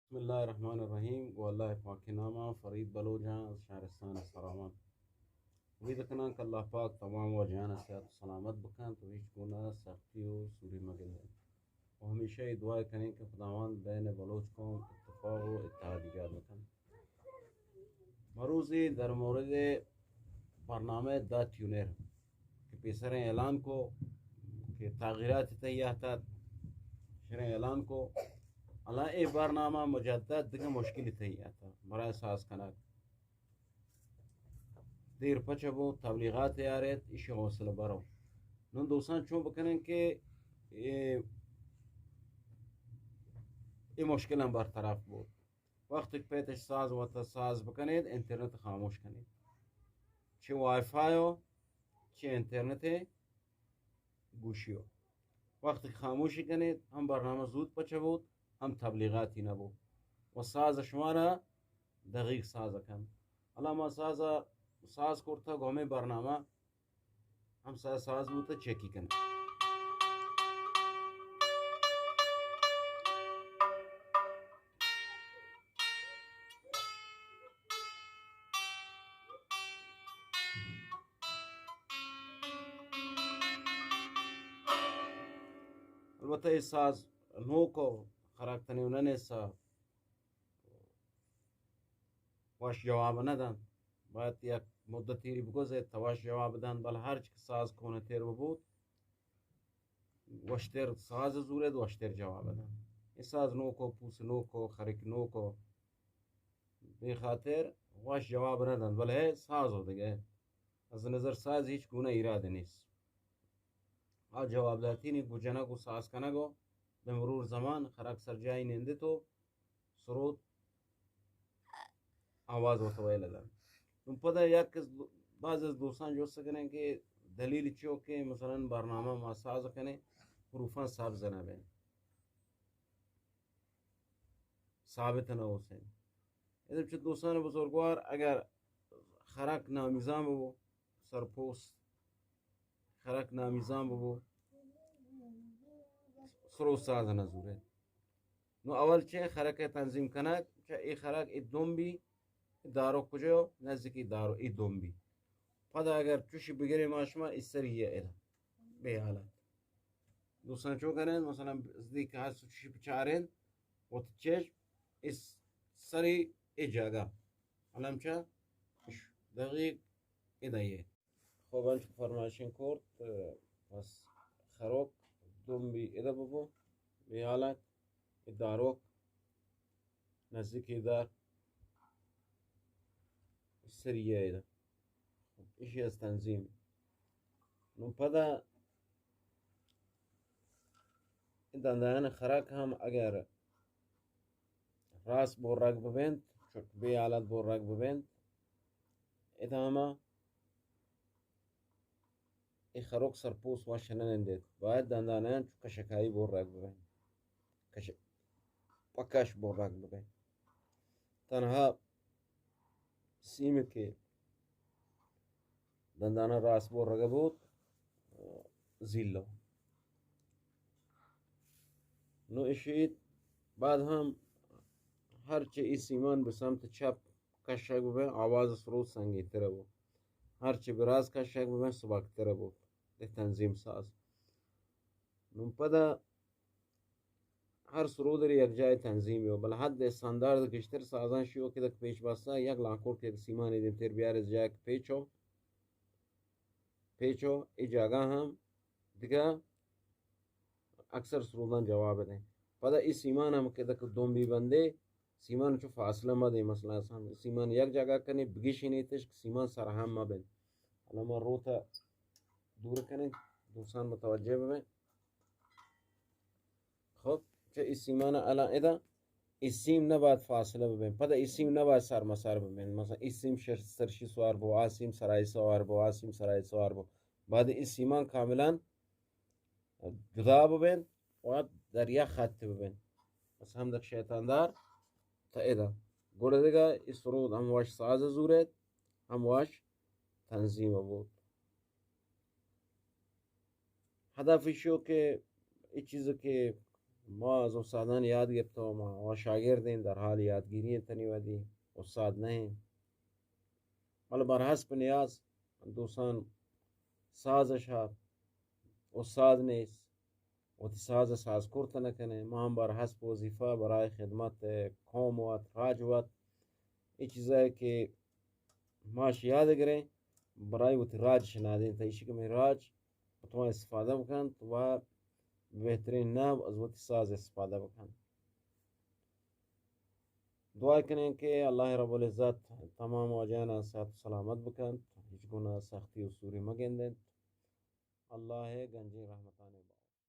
بسم اللہ الرحمن الرحیم۔ گوں اللہ پاک ءِ نام ءَ، فرید بلوچ آں، از شہرستان سراوان۔ امید کناں کہ اللہ پاک تمام واجہاں ءَ صحت و سلامت بکنت و ہچ گونہ سختی و سوری مگندنت۔ و ہمیشہ اے دعا کنیں کہ خداوند بین بلوچ قوم اتفاق و اتحاد ایجاد بکنت۔ مروزی در مورد برنامہ دا ٹیونر کہ پیسریں اعلان کو کہ تغییرات تئی اتت، شریں اعلان کو، الان اے برنامہ مجدد دگہ مشکلی تئی اتت برای ساز کنگ۔ دیر پچ بو، تبلیغات یاریت، ایشی حوصلہ برو۔ نون دوستان چون بکنن کہ اے، اے مشکل ہم برطرف بود۔ وقتی کہ پیتش ساز وتا ساز بکنید، انٹرنت خاموش کنید۔ چہ وائی فائی و چہ انٹرنت گوشی و وقتی کہ خاموشی کنید، ہم برنامہ زود پچ بود، ہم تبلیغاتی نبو و ساز شمارا دقیق ساز کن۔ الان ما ساز، ساز کرتگ و ہمیں برنامہ ہم ساز، ساز بوت، چیکی کن۔ البتہ اے ساز نوک و خرک تنیونن سا وش جواب نہ دنت۔ باید یک مدتی ری بگوزیت تا وش جواب دنت، بل ہرچ کہ ساز کونتر ببوت، وشتر ساز زورت، وشتر جواب دنت۔ اے ساز نوکو، پوس نوکو، خرک نوکو، بے خاطر وش جواب نہ دنت، بلے ساز و دگہ۔ از نظر ساز ہچ گونہ ایراد نیست۔ آ جواب داتی نی گو جنگ و ساز کنگ و بہ مرور زمان خرک سر جائی نندت و سرود آواز وت ویل دنت۔ نوں پدا یک از، بعض از دوستان جست کنیں کہ دلیل چیو کہ مثلاً برنامہ ما ساز کنیں، حروفاں سبز نہ بین، ثابت نہ ہوسیں۔ اذا چہ دوستان بزرگوار اگر خرک نامیزان ببو، سرپوست خرک نامیزان ببو، سرو ساز نہ زورے۔ نوں اول چہ خرک ءِ تنظیم کنگ، چہ اے خرک اے دمبی، اے دارو کجو، نزدیکی دارو اے دمبی۔ پدا اگر چوشی بگرے ما شما اے سری ادا بے حالت۔ دوستان چو کنن، مثلاً نزدیک ہست چوشی بچارن، وت چش اے سری اے جاگہ۔ الان چہ دقیق ادا یہ۔ خب انچو فرمائشیں کرت، پس خروک دمبی ادا ببو، بے حالت، اے داروک نزدیکی دار سریہ ادا۔ ایشی از تنظیم۔ نوں پدا دندان خرک ہم اگر راست برگ ببینت، چک بے حالت برگ ببینت، ادا ہما اے خروک سرپوست وش نہ نندیت۔ باید دندانیان چو کشکائی برگ ببین۔ کش-، پہ کش برگ ببین۔ تنہا سیم کہ دندانا راست برگ بوت، زیلو۔ نو اشیت بعد ہم ہر چہ ای سیمان بہ سمت چپ کشگ ببین، آواز سرود سنگین تر بو۔ ہر چہ براز کشگ ببین، سبک تر بو۔ دے تنظیم ساز۔ نوں پدا ہر سرود ری یک جائے تنظیم یو، بل حد استاندارد گشتر سازان شیو کہ دک پیش بستا، یک لانکور کہ سیمانی دیم تر بیار، از جائے پیچو، پیچو، ای جاگہ ہم دگہ اکثر سروداں جواب دیں۔ پدا ای سیمان ہم کہ دک دوم بی بندے، سیمان چو فاصلہ مہ دیں، مثلاً سیمان یک جاگہ کنے بگشینیتش کہ سیمان سرہم مہ بن۔ حالا ما روتا دور کنیں، دوستان متوجہ ببیں۔ خب، چہ ای سیمان الان ادا، ای سیم نباید فاصلہ ببین، پدا ای سیم نباید سر مسر ببین۔ مثلاً ای سیم شر-، سرشی سوار بو، آ سیم سرائی سوار بو، آ سیم سرائی سوار بو۔ بعد ای سیمان کاملاً جدا ببین و در یک خط ببین۔ بس ہم دک شیطان دار تا ادا۔ گڑا دگہ ای سرود ہم وش ساز زوریت، ہم وش تنظیم بود۔ ہدف ایشو کہ ای چیز کہ ما از استادان یاد گپتہ و ما و شاگردین در حال یادگیری انت، تنی ودی استاد نہ انت. بلے برحسب نیاز دوستان ساز شا استاد نیست، وتی ساز ساز کرت نہ کنے. ما ہم برحسب وظیفہ برای خدمت قوم وت، راج وت، اے چیزے کہ ماش یاد گریں، برای وتی راج شنادین تا ایشی کہ می راج بتوان استفادہ بکنت و بہترین نحو از وتی ساز استفادہ بکنت. دعا کنیں کہ اللہ رب العزت تمام واجہانا صحت و سلامت بکنت، ہچ گناہ سختی و سوری مگندنت. اللہ گنجیں رحمتانی با